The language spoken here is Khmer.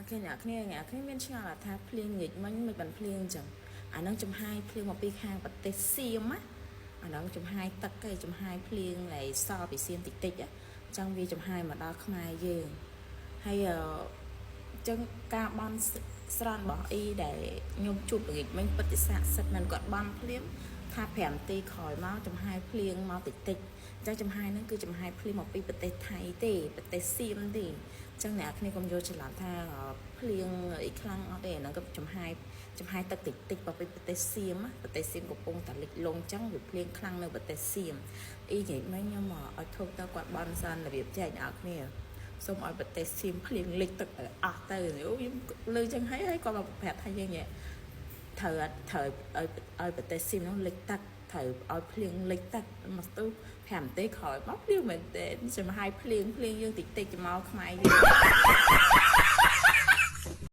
OK អ្នកគ្នាអ្នកគ្នាមានឆ្ងល់ថាភ្លៀងងាកមិញមិនបានភ្លៀងអញ្ចឹងអាហ្នឹងចំហាយភ្លៀងមកពីខាងប្រទេសសៀមណាអាហ្នឹងចំហាយទឹកឯងចំហាយភ្លៀងដែលសល់ពីសៀមតិចតិចអញ្ចឹងវាចំហាយមកដល់ខ្មែរយើងហើយអឺអញ្ចឹងការបន់ស្រន់របស់អ៊ីដែលខ្ញុំជួបល្ងាចមិញពិតជាស័ក្តិសិទ្ធិមិនគាត់បន់ភ្លាមថា5នាទីក្រោយមកចំហាយភ្លៀងមកតិចតិចអញ្ចឹងចំហាយហ្នឹងគឺចំហាយភ្លៀងមកពីប្រទេសថៃទេប្រទេសសៀមទេអញ្ចឹងអ្នកគ្នាកុំយល់ច្រឡំថាភ្លៀងអីខ្លាំងអត់ទេអាហ្នឹងក៏ចំហាយចំហាយទឹកតិចតិចមកពីប្រទេសសៀមប្រទេសសៀមកំពុងតែលិចលង់អញ្ចឹងវាភ្លៀងខ្លាំងនៅប្រទេសសៀមអ៊ីនិយាយមិញខ្ញុំឲ្យធូបទៅគាត់បន់សិនរបៀបចែកអ្នកគ្នាសូមឲ្យប្រទេសសៀមភ្លៀងលិចទឹកឲ្យអស់ទៅអូខ្ញុំលើចឹងហើយហើយគាត់មកប្រាប់ថាយើងត្រូវត្រូវឲ្យឲ្យប្រទេសសៀមនោះលិចទឹកត្រូវឲ្យភ្លៀងលិចទឹកមកស្ទុះ5នាទីក្រោយមកភ្លៀងមែនទេចំហាយភ្លៀងភ្លៀងយើងតិចតិចមកខ្មែរយើង។